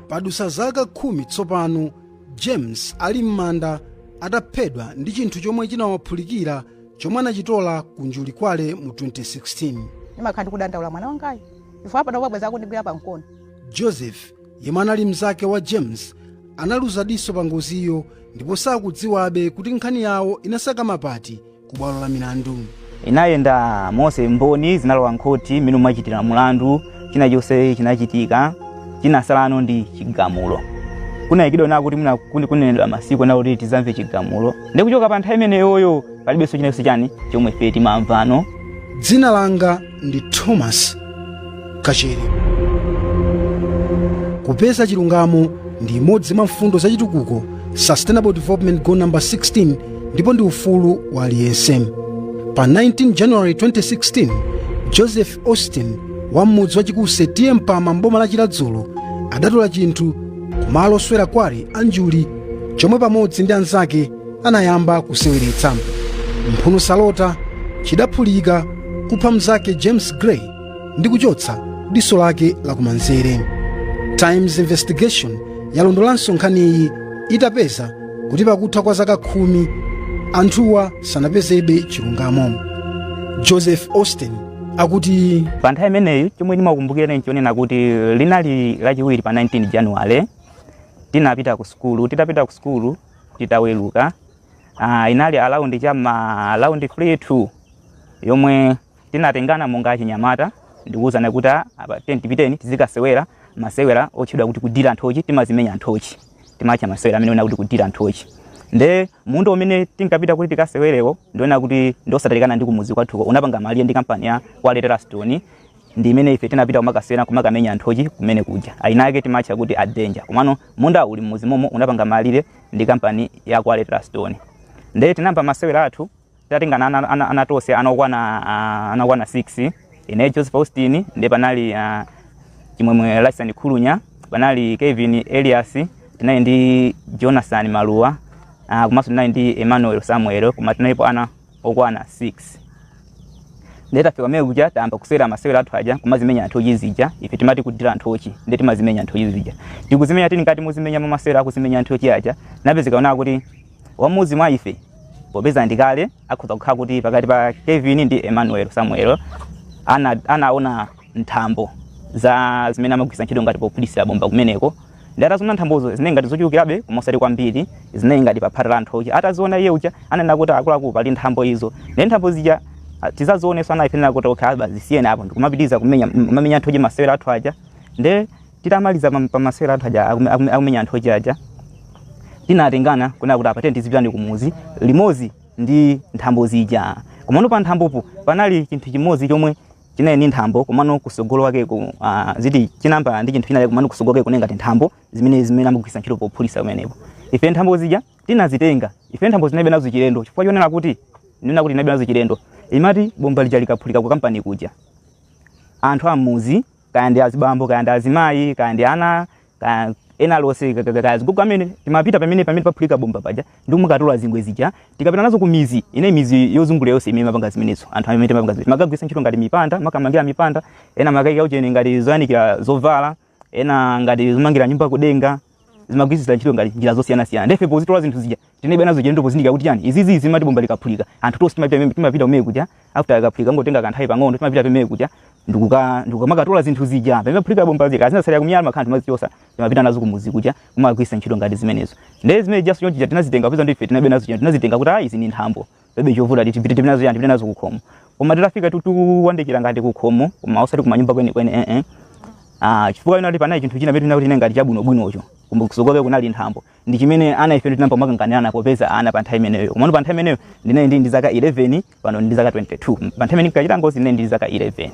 Padusa zaka 10 tsopano James ali m'manda ataphedwa ndi chinthu chomwe chinawaphulikira chomwe anachitola ku Njulikwale mu 2016. Ndimakhala ndikudandaula mwana wangayo chifukwa pano pabweza akundigwira pamkono. Joseph, yemwe anali mnzake wa James, analuza diso pa ngoziyo ndipo sakudziwabe kuti nkhani yawo inasakama pati ku bwalo la milandu. Inayenda monse, mboni zinalowa nkhoti mmene umachitira mulandu, china chonse chinachitika, chinasalano ndi chigamulo. Kunayikidwa na kuti muna kunenedwa masiku na kuti tizamve chigamulo. Ndi kuchoka pa nthawi imeneyoyo palibenso china chonse chani chomwe ife timamvano. Dzina langa ndi Thomas Kachere. Kupeza chilungamo ndi imodzi mwa mfundo za chitukuko Sustainable Development Goal number 16 ndipo ndi ufulu wa aliyense. Pa 19 January 2016, Joseph Austin wa m'mudzi wa Chikuse T/A Mpama mboma la Chiradzulu adatola chinthu kumalo oswera kwari a Njuli chomwe pamodzi ndi anzake anayamba kuseweretsa. Mphuno salota chidaphulika kupha mnzake James Gray ndi kuchotsa diso lake lakumanzere. Times Investigation yalondolanso nkhaniyi itapeza kuti pakutha kwa zaka 10 anthuwa sanapezebe chilungamo. Joseph Austin akuti pa nthawi imeneyi chomwe ndimakumbukira nchonena kuti linali lachiwiri pa 19 January tinapita ku sukulu. Titapita ku sukulu titaweruka, inali around chama around 3 2 yomwe tinatengana monga achinyamata ndikuwuzana kuti apa tipiteni tizikasewera masewera otchedwa kuti kudira nthochi. Timazimenya nthochi, timatcha masewera amene kuti kudira nthochi. Nde munda umene tinkapita kuti tikasewereko ndiona kuti ndosatalikana ndi kumuzi kwathuko, unapanga malire ndi kampani ya Quality Stone, ndi imene ife tinapita kumakasewera kumakamenya nthochi kumene kuja. Aina ake timatcha kuti adventure, komano munda uli mmuzi momo, unapanga malire ndi kampani ya Quality Stone. Nde tinayamba masewera athu tatengana ana tonse anakwana 6: ine Joseph Austin, ndi panali Chimwemwe Lasan Khulunya, panali Kevin Elias, tinali ndi Jonathan Maluwa, komanso tinali ndi Emmanuel Samuel, koma tinalipo ana okwana 6. Ndiye tafika kumene kuja, tayamba kusewera masewera athu aja kumazimenya nthochi zija. Ife timati kudira nthochi, ndiye timazimenya nthochi zija. Tikuzimenya, tili ngati muzimenya masewera akuzimenya nthochi aja, napezeka ona kuti wamudzi mwa ife, popeza ndikale akhoza kukhala kuti pakati pa Kevin ndi Emmanuel Samuel, anaona nthambo za zimene amagwiritsa ntchito ngati pophulitsira bomba kumeneko. Ndi ataziona nthambozo zinali ngati zochulukirabe koma osati kwambiri, zinali ngati pa phata la nthochi. Ataziona iye uja ananena kuti, "Akuluakulu, pali nthambo izo." Ndi nthambo zija tizazionenso ana ife kuti okay, zisiyeni apo, ndikumapitiriza kumenya kumamenya nthochi masewera athu aja. Nde titamaliza pa masewera athu aja akumenya nthochi aja, tinatengana kunena kuti apa tiyeni tizipitani kumuzi limodzi ndi nthambo zija. Komano pa nthambopo panali chinthu chimodzi chomwe chinali ndi nthambo, komano kusogolo kwake ziti chinamba ndi chinthu chinali, komano kusogolo kwake kunali ngati nthambo zimene amagwiritsa ntchito pophulitsa kumeneko. Ife nthambo zija tinazitenga. Ife nthambo zinalibe nazo chilendo, chifukwa chonena kuti nena kuti inalibe nazo chilendo, imati bomba lija likaphulika ku kampani kuja, anthu amuzi, kaya ndi azibambo, kaya ndi azimayi, kaya ndi ana, kaya ena alonse, kaya azigogo amene, timapita pamene paphulika bomba paja ndi kumakatola zingwe zija. Tikapita nazo ku mizi ine, mizi yozungulira yonse imene imapanga zimenezo, anthu amene timapanga zimenezo timakagwiritsa ntchito ngati mipanda, makamangira mipanda, ena makayika ucheni ngati zoyanikira zovala, ena ngati zomangira nyumba kudenga, zimagwiritsa ntchito ngati njira zosiyanasiyana. Ndefe pozitola zinthu zija tinalibe nazo chilendo, pozindikira kuti chani izizi zimati bomba likaphulika anthu tonse timapita kumene kuja. After akaphulika, ngotenga kanthawi pang'ono, timapita pamene kuja ndikukamakatola zinthu zija pamene paphulika bomba zija, kazinasalira kumiyala makhala timazichosa, timapita nazo kumuzi kuja kumagwiritsa ntchito ngati zimenezo. Ndiye zimene jaso chonchi tinazitenga, popeza ndife tinalibe nazo chinthu, tinazitenga kuti ah, izi ni nthambo, palibe chovuta, tipite nazo yani, tipite nazo kukhomo. Koma titafika tuwandikira ngati kukhomo, koma osati kumanyumba kwenikweni, chifukwa ino panali chinthu china pamene kuti ngati chabwinobwinocho, kusogolo kunali nthambo, ndi chimene ana ife tinamba makanganirana, popeza ana pa nthawi imeneyo. Komano pa nthawi imeneyo ndinali ndi zaka 11, pano ndi zaka 22. Pa nthawi imene ndinkachita ngozi ndinali ndi zaka 11.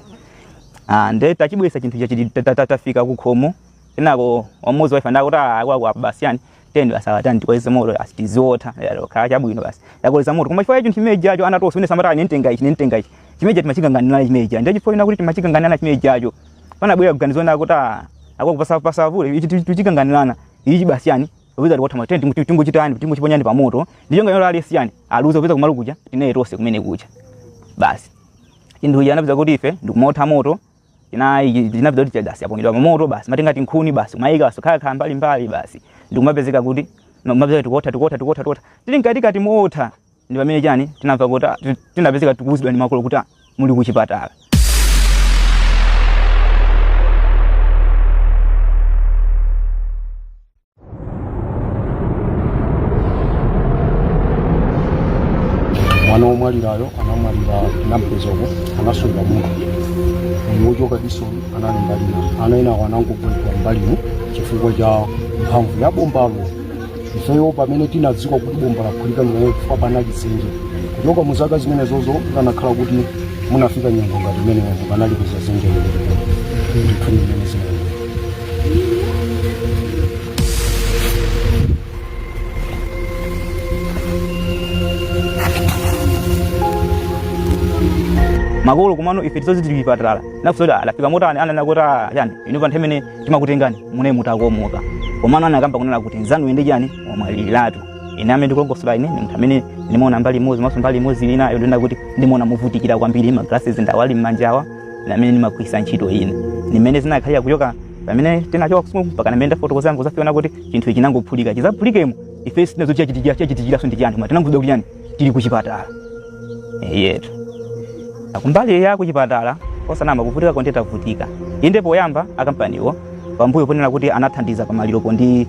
Nde tachibwesa chinthu chachi, tafika kukhomo, kenako wamodzi wa ife ndakuti, "Ah, akuluakulu, apa basi yani Tiyeni basi awatani tikoleze moto basi tiziotha khala chabwino basi yakoleza moto. Koma chifukwa chinthu chimene chacho ana tonse amene samati ine ntenga ichi, ine ntenga ichi, chimene timachikanganirana chimene cha ndiye chifukwa kuti timachikanganirana chimene chacho panabwera kuganizona kuti akupasa pasavule ichi tichikanganirana ichi basi yani upeza tikotha moto tingochitani tingochiponyani pa moto ndicho ngayolo aliyesi yani aluza upeza kumalo kuja tinaye tonse kumene kuja basi chinthu ichi anapeza kuti ife ndikumotha moto chinapeza kuti basi yaponyedwa pa moto basi matenga tinkhuni basi kumayika basi khala mbali mbali basi ndikumapezeka kuti kumapezeka tikotha tikotha tikotha tikotha tili mkatikati motha ndi pamene chani tinamva kuti tinapezeka tikuwuzidwa ndi makolo kuti muli kuchipatala. Mwana womwalirayo anamwalira tinampeza uko anasweka mutu uyu wochoka diso anali mbali ina ana enawo anangogwedwa mbalimu chifukwa cha mphamvu ya bombalo. Ifeyo pamene tinadziwa kuti bomba laphulika ndiye chifukwa panali dzenje kuchoka mu zaka zimenezozo kanakhala kuti munafika nyengo ngati imeneyo mukanalipeza dzenje lililipo ndithu mmene zimenezo. Makolo kumano ife tizozi tili kuchipatala nafusa kuti alafika motani ananena kuti chani inu pa nthawi imene timakutengani mune mutakomoka komano anakamba kunena kuti nzanu ende chani wamwaliratu. Ine amene ndikulongosola ine ndi munthu amene ndimaona mbali imodzi maso mbali imodzi inayo ndinena kuti ndimaona movutikira kwambiri ma glasses ndawali mmanjawa ndi amene ndimagwiritsa ntchito ine nimene zinakhalira kuchoka pamene tinachoka kusukulu mpaka namene ndafotokoza ngozafiona kuti chinthu ichi chinangophulika chizaphulike ife sinazo chachitikira chachitikiranso ndi chani koma tinangodziwa kuti chani tili kuchipatala yetu. Kumbali ya kuchipatala osanama kuvutika konde tavutika inde poyamba akampaniwo pambuyo ponena kuti anathandiza pamaliropo ndi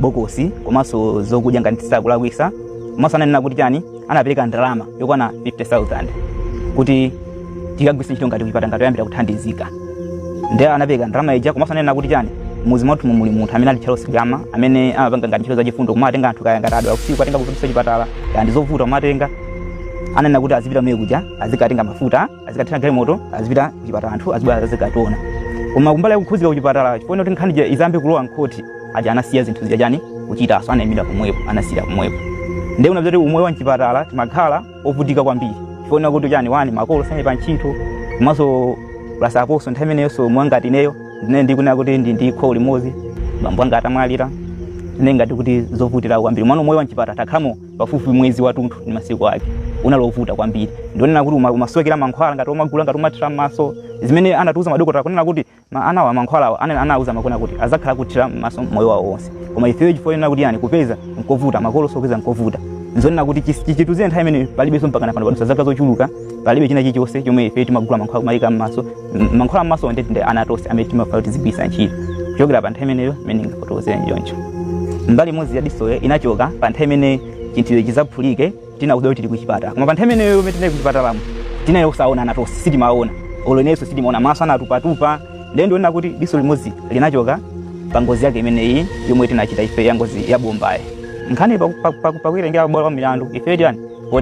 bokosi komanso zokudya ngati tisakulakwisa komanso ananena kuti chani anapereka ndalama yokwana 50,000 kuti tikagwiritse ntchito ngati kuchipatala ngati oyambira kuthandizika ndiye anapereka ndalama ija komanso ananena kuti chani muzi mwathu muli munthu amene ali Charles Gama amene amapanga ngati ntchito zachifundo kumatenga anthu kaya ngati adwala usiku atenga kupitisa chipatala kaya ndi zovuta kumatenga ananena kuti azipita kumene kuja azikatenga mafuta azikathira galimoto azipita kuchipatala anthu azibwera azikationa. Koma kumbali yakukhuzika kuchipatala chifukwa kuti nkhani ija izambe kulowa mkhoti aja anasiya zinthu zija chani kuchitaso anayimira pomwepo anasiyira pomwepo ndiye unapeza kuti umoyo wa mchipatala timakhala ovutika kwambiri chifukwa kuti chani wani makolo sali pa ntchito komanso plus aponso nthawi imeneyonso mwangati ineyo ndine ndikunena kuti ndi kholo limodzi bambo anga atamwalira ine ngati kuti zovutira kwambiri mwana umoyo wa mchipatala takhalamo pafupi mwezi watunthu ndi masiku ake unali ovuta kwambiri ndionena kuti umasowekera mankhwala ngati omagula ngati umathira m'maso zimene anatiuza madokotala kunena kuti anawa mankhwalawa anauza makona kuti azakhala kuthira m'maso moyo wawo wonse koma ifeyo chifukwa chonena kuti yani kupeza nkovuta makolo sopeza nkovuta nzonena kuti chituzie nthawi imene palibenso mpaka pano padusa zaka zochuluka palibe china chilichonse chomwe ife timagula mankhwala kumayika m'maso mankhwala m'maso ndi ndi ana tonse amene timafuna kuti tizigwiritsa ntchito kuchokera pa nthawi imeneyo imene ndingafotokozere choncho. Mbali imodzi ya disoyo inachoka pa nthawi imene chinthucho chizaphulike tinakudziwa kuti tili kuchipatala koma pa nthawi imeneyo imene tinali kuchipatalamo tinali osaona ana tonse sitimaona olo inenso sitimaona maso anatupatupa ndiye ndionena kuti diso limodzi linachoka pa ngozi yake imeneyi yomwe tinachita ife ya ngozi ya bombayi. Nkhani pakuitengera bwalo la milandu ife tiyani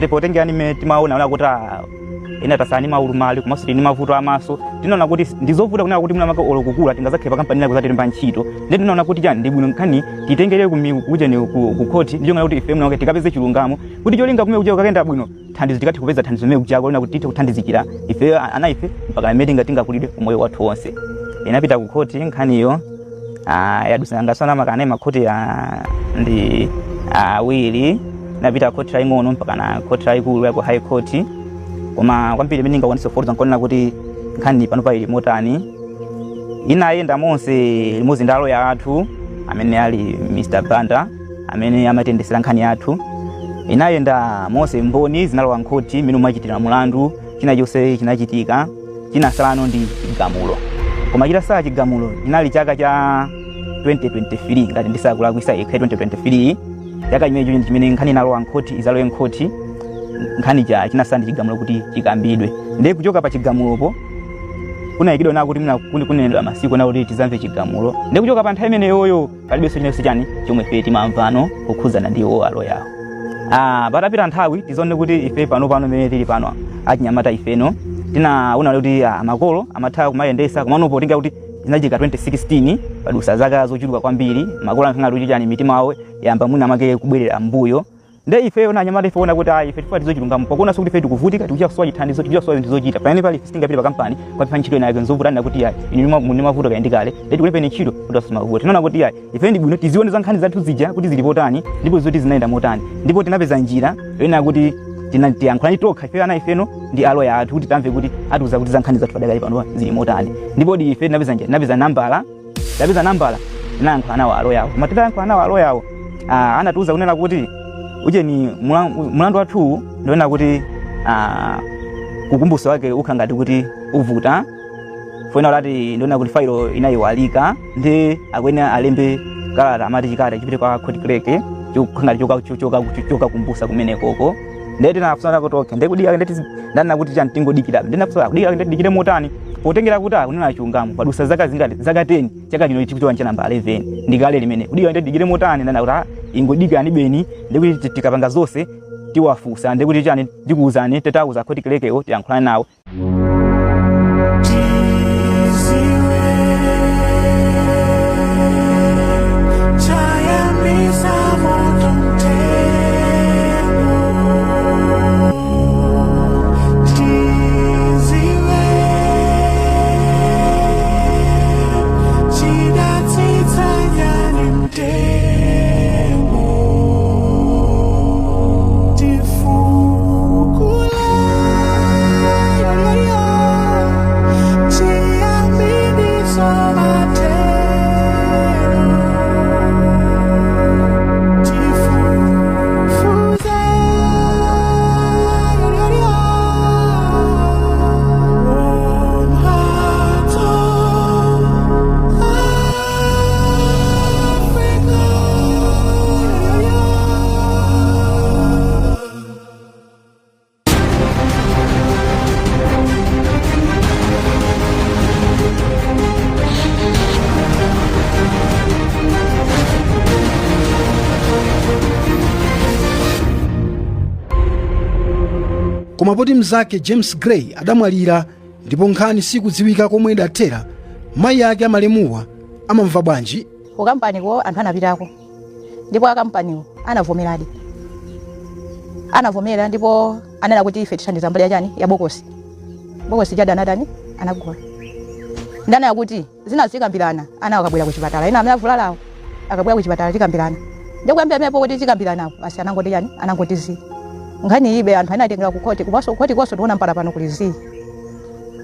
potengera imene timaona ona kuti ena tasani maulumali komanso tili ndi mavuto amaso tinaona kuti ndizovuta kunena kuti mwina olo kukula tingazakhale pa kampani yako zatilemba ntchito ndiye tinaona kuti chani ndi bwino nkhani titengere kucheni ku khoti ndicho kuti ife mwina tikapeze chilungamo kuti cholinga kumene kuja kukakenda bwino thandizo tikathe kupeza thandizo limene kuja kuona kuti tithe kuthandizikira ife ana ife mpaka imene tingakulire umoyo wathu wonse. Inapita ku khoti nkhaniyo yadusa ngasana makane makhoti ndi awiri inapita khoti laing'ono mpaka na khoti laikulu ya ku high court koma kwambiri imene ndingakwanitse kufotokoza nkonena kuti nkhani pano pa ili motani inayenda monse limodzi ndi aloya athu amene ali Mr. Banda amene amatiyendesera nkhani yathu inayenda monse mboni zinalowa nkhoti mmene umachitira mulandu china chonse chinachitika chinasalano ndi chigamulo koma chitasala chigamulo chinali chaka cha 2023 ngati ndisakulakwisa ikhe 2023 chaka chimenecho chimene nkhani inalowa nkhoti izalowe nkhoti nkhani cha chinasala ndi chigamulo kuti chikambidwe ndiye kuchoka pa chigamulopo kunayikidwa na kuti mna kunenedwa masiku na kuti tizamve chigamulo ndiye kuchoka pa nthawi imeneyoyo palibenso chinenso chani chomwe ife timamvano kukhudzana ndi iwo aloyawo. Patapita nthawi tizione kuti ife pano pano mene tili pano achinyamata ifeno tinaona kuti makolo amatha kumayendesa komano potenga kuti Zinachitika 2016, padusa zaka zochuluka kwambiri. Makolo ankhala kuti chani, mitima yawo yamba mwina make kubwerera mbuyo. Nde ife ona anyamata, ife ona kuti ayi, ife tifuna tizo chilungamo, pakuona kuti ife tikuvutika, tikuchita kusowa chithandizo, tikuchita kusowa zinthu zochita. Pamene pali ife sitingapite pa kampani kwapempha ntchito ina yake, nzovuta kuti ayi, inu muli mavuto kale ndi kale, nde tikulembeni ntchito kuti asamavuta. Tinaona kuti ayi, ife ndi bwino tizione za nkhani zathu zija kuti zili potani ndipo zoti zinayenda motani. Ndipo tinapeza njira yoyena kuti tiyankhulani tokha ife ana ifeno ndi aloya athu kuti tamve kuti atiuza kuti za nkhani zathu padakali pano zili motani. Ndipo di ife tinapeza njira, tinapeza nambala, tapeza nambala, tinayankhula nawo aloyawo. Koma titayankhula nawo aloyawo, anatiuza kunena kuti ujeni mulandu wathuwu ndionena kuti kukumbusa wake ukha ngati kuti uvuta foina kuti ndiona kuti failo inayiwalika, ndi akuyenera alembe kalata, amati chikalata chipite kwa court clerk chokha ngati chokakumbusa kumenekoko. Ndiye tinafunsana kuti okay, ndiye kudikira, ndiye ndanena kuti chani, tingodikirabe. Ndiye nafunsana kudikira, ndiye tidikire motani, potengera kuti akunena chilungamo, padusa zaka zingati? Zaka 10, chaka chino chikuchoka cha namba 11, ndikale limene kudikira, ndiye tidikire motani? Ndanena kuti ingodikirani beni, ndiye kuti tikapanga zonse tiwafunsa, ndiye kuti chani, tikuwuzani, titauza court clerk tiyankhulane nawo. Koma poti mnzake James Gray adamwalira ndipo nkhani sikudziwika komwe idathera, mayi ake amalemuwa amamva bwanji? Ku kampaniko anthu anapitako, ndipo akampaniwo anavomeradi, anavomera, ndipo anena kuti ife tithandiza mbali yachani, ya bokosi. Bokosi chada anatani, anagula. Ndanena kuti zina zikambirana ana akabwera ku chipatala, ena amene avulalawo akabwera ku chipatala tikambirana. Ndikuyambira pamenepo kuti tikambiranapo basi, anangoti chani, anangoti zii. Nkhani ibe anthu anatengera ku khoti, kumaso ku khoti konso tikuona mpaka pano kuli zii.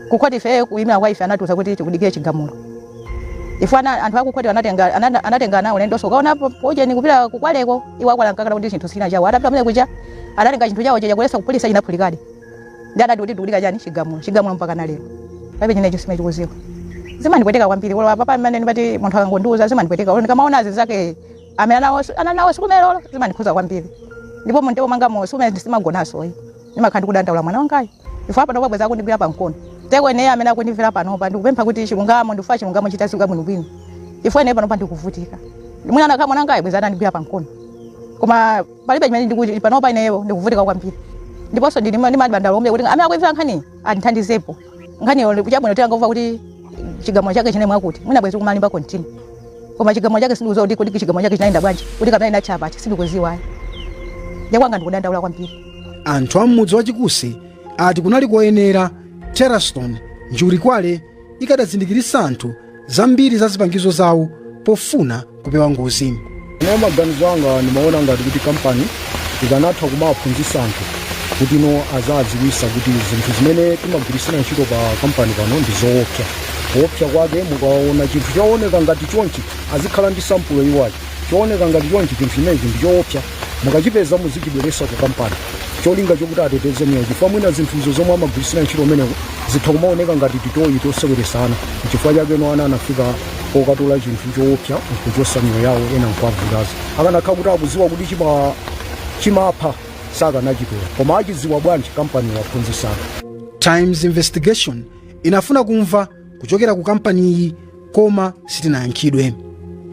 Ku khoti ife kuyimira kwa ife anatiuza kuti tikudikire chigamulo. Ife ana anthu akukhoti anatenga nawo ulendonso ukaona pojeni kupita kukwaleko, iwo akwala nkakala kuti chinthu sina chawo. Atapita pamene kuja anatenga chinthu chawo chaja kulesa kupulisa, chinaphulikadi. Ndi anati kuti tikudikira chani, chigamulo. Chigamulo mpaka na lero palibe chinecho simene chikuziwa. Zimandipweteka kwambiri olo apa pamene ndimati munthu akangondiuza zimandipweteka. Olo ndikamaona azinzake amene anawo sikumelolo, zimandikhuza kwambiri. Ndipo mumtima mwangamo sikumene simagonaso yi, ndimakhala ndikudandaula mwana wangayo. Ife apa ndopabweza akundigwira pamkono teko ineyo amene akundimvera panopa, ndikupempha kuti chilungamo, ndikufa chilungamo chitaziwika bwinobwino. Ifo ineyo panopa ndikuvutika, mwina anakhala mwana wangayo bweza anandigwira pamkono, koma palibe chimene ndikuti panopa ineyo ndikuvutika kwambiri. Ndiponso ndili ndimadandaula omwe kuti amene akuimvera nkhani andithandizepo nkhaniyo. Chabwino tangomva kuti chigamulo chake chine mwakuti mwina bwezi kumalimba continue, koma chigamulo chake sindikuziwa kuti chigamulo chake chinayenda bwanji, kuti kapena inachapa sindikuziwa ayi. Njakwanga ndikudandaula kwambiri. Anthu a m'mudzi wa Chikuse ati kunali koyenera Teraston Njurikwale ikadazindikiritsa anthu zambiri za zipangizo zawo pofuna kupewa ngozi. Ine maganizo anga ndimaona ngati kuti kampani ikanatha kumaphunzitsa anthu kuti no azadziwisa kuti zinthu zimene timagwirisira ntchito pa kampani pano ndi zoopsa. Kuopsa kwake, mukaona chinthu chooneka ngati chonchi, azikhala ndi sampulo iwachi, chooneka ngati chonchi, chinthu chimenechi ndi choopsa, mukachipeza muzichibweresa ku kampani, cholinga chokuti ateteze miyoyo, chifukwa mwina zinthuzo zomwe amagwirisira ntchito umeneko zitha kumaoneka ngati titoyi toseweresana. Nchifukwa chake no ana anafika pokatola chinthu choopsa nkuchosa miyoyo yawo, ena nkuavulaza. Akanakhala kuti akuziwa kuti chimapha sakanachitola, koma achiziwa bwanji? Kampani waphunzisana. Times Investigation inafuna kumva kuchokera ku kampaniyi koma sitinayankhidwe.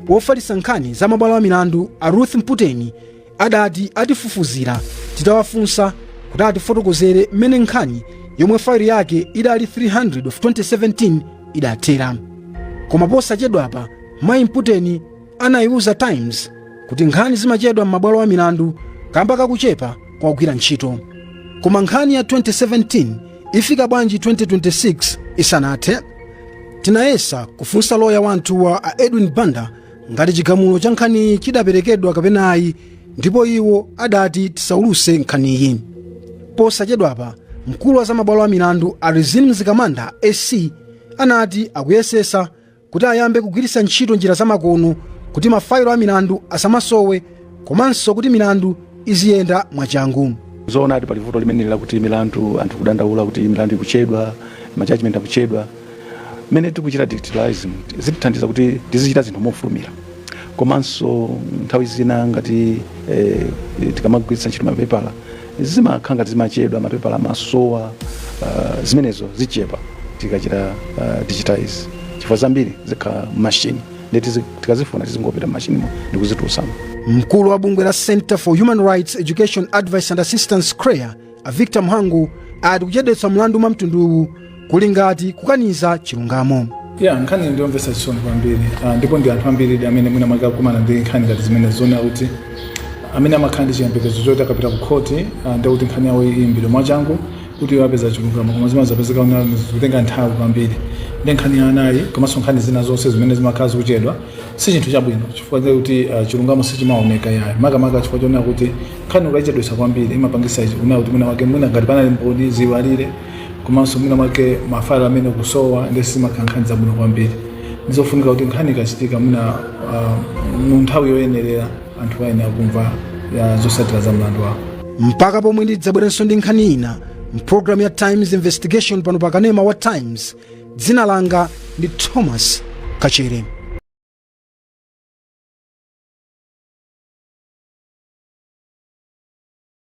Wofalitsa nkhani za mabwalo a milandu a Ruth Mputeni adati atifufuzira titawafunsa kuti atifotokozere mmene nkhani yomwe failo yake idali 300 of 2017 idathera. Koma posachedwapa mayi Mputeni anayiwuza Times kuti nkhani zimachedwa m'mabwalo a milandu kamba kakuchepa kwa ogwira ntchito. Koma nkhani ya 2017 ifika bwanji 2026 isanathe? Tinayesa kufunsa loya wathu wa a Edwin Banda ngati chigamulo cha nkhaniyi chidaperekedwa kapena ayi, ndipo iwo adati tisauluse nkhaniyi. Posachedwapa mkulu wa zamabwalo a milandu a Rizine Mzikamanda SC anati akuyesesa kuti ayambe kugwiritsa ntchito njira zamakono kuti mafayilo a milandu asamasowe komanso kuti milandu iziyenda mwachangu. Zoonadi, pali vuto limeneli lakuti milandu, anthu kudandaula kuti milandu ikuchedwa, ma judgment akuchedwa. Mmene tikuchita digitalism zitithandiza kuti tizichita zinthu mofulumira. Komanso nthawi zina ngati tikamagwiritsa ntchito mapepala, zimakhala ngati zimachedwa, mapepala amasowa. Zimenezo zichepa tikachita digitize, chifukwa zambiri zikhala machine, ndi tikazifuna tizingopita m'mashinimo ndikuzitulutsamo. Mkulu wa bungwe la Center for Human Rights Education, Advice and Assistance, CHREAA, a Victor Mhangu, ati kuchedwetsa mlandu mwa mtunduwu kuli ngati kukaniza chilungamo. Ya, nkhani ndiyomvetsa chisoni kwambiri. Ndipo ndi anthu ambiri amene mwina mwake akukumana ndi nkhani ngati zimene zona, kuti amene amakhala ndi chiyembekezo choti akapita ku khoti, ndikuti nkhani yawo iyimbidwe mwachangu kuti iwo apeza chilungamo, koma zimazapezeka zikutenga nthawi kwambiri. Ndi nkhani ya anayi komanso nkhani zina zonse zimene zimakhala zikuchedwa si chinthu chabwino, chifukwa kuti chilungamo sichimaoneka yayi, makamaka chifukwa chonena kuti nkhani ukayichedwetsa kwambiri imapangisa kunena kuti mwina mwake, mwina ngati panali mboni ziyiwalire, komanso mwina mwake mafayilo amene kusowa, ndi sizimakhala nkhani zabwino kwambiri. Ndizofunika kuti nkhani ikachitika mwina mu nthawi yoyenerera, anthu ayenera kumva ya zotsatira za mlandu wawo. Mpaka pomwe ndidzabwerenso ndi nkhani ina mpulogalamu ya Times Investigation pano pa kanema wa Times, dzina langa ndi Thomas Kachere.